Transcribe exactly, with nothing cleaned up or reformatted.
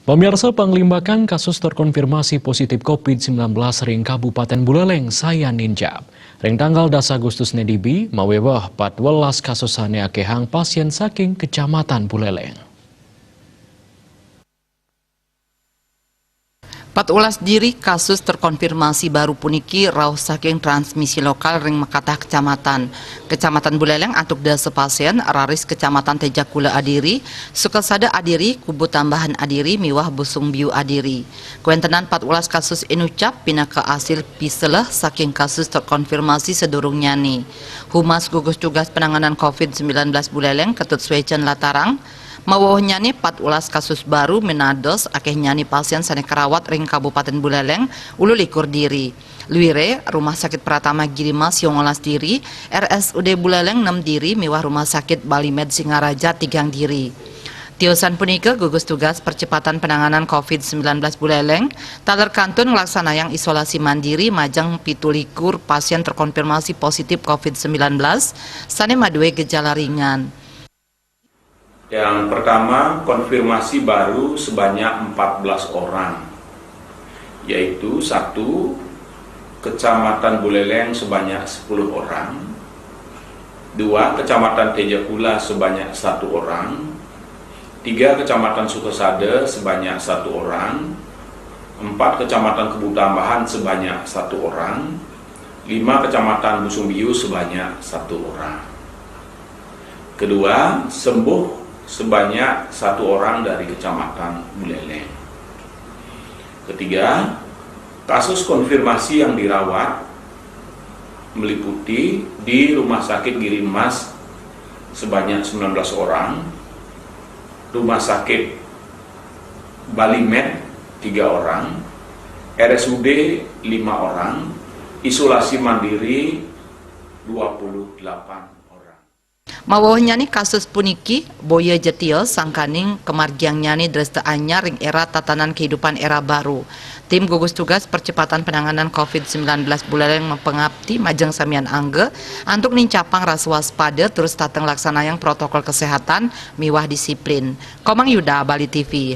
Pemirsa, panglimbakan kasus terkonfirmasi positif covid sembilan belas ring Kabupaten Buleleng sayan ninjap. Ring tanggal dasa Agustus nedibi, maweweh patwelas kasus ane akehang pasien saking Kecamatan Buleleng. Patwelas diri kasus terkonfirmasi baru puniki rauh saking transmisi lokal ring makatah kecamatan. Kecamatan Buleleng antuk dasa pasien, raris Kecamatan Tejakula adiri, Sukasada adiri, Kubutambahan adiri, miwah Busung Biu adiri. Kawentenan patwelas kasus inucap pinaka asil piseleh saking kasus terkonfirmasi sadurungnyane. Humas Gugus Tugas Penanganan covid sembilan belas Buleleng, Ketut Swecen Latarang, mawewehnyane patwelas kasus baru minados akehnyane pasien sane karawat ring Kabupaten Buleleng ulu likur diri. Luire, Rumah Sakit Pratama Giri Mas yongolas diri, R S U D Buleleng nem diri, miwah Rumah Sakit Bali Med Singaraja tigang diri. Tiosan punika, gugus tugas percepatan penanganan covid sembilan belas Buleleng taler kantun nglaksanayang isolasi mandiri majeng pitu likur pasien terkonfirmasi positif covid sembilan belas sane madue gejala ringan. Yang pertama, konfirmasi baru sebanyak empat belas orang, yaitu satu, Kecamatan Buleleng sebanyak sepuluh orang, dua, Kecamatan Tejakula sebanyak satu orang, tiga, Kecamatan Sukasada sebanyak satu orang, empat, Kecamatan Kebutambahan sebanyak satu orang, lima, Kecamatan Busung Biu sebanyak satu orang. Kedua, sembuh sebanyak satu orang dari Kecamatan Buleleng. Ketiga, kasus konfirmasi yang dirawat meliputi di Rumah Sakit Giri Mas sebanyak sembilan belas orang, Rumah Sakit Bali Med tiga orang, R S U D lima orang, isolasi mandiri dua puluh delapan orang. Mawewehnyane kasus puniki boya ja tiosan sangkaning kamargiangnyane dresta anyar ring era tatanan kehidupan era baru. Tim gugus tugas percepatan penanganan covid sembilan belas Buleleng mapangapti majeng samian angga antuk nincapang rasa waspada, terus tateng laksanayang protokol kesehatan miwah disiplin. Komang Yuda, Bali T V.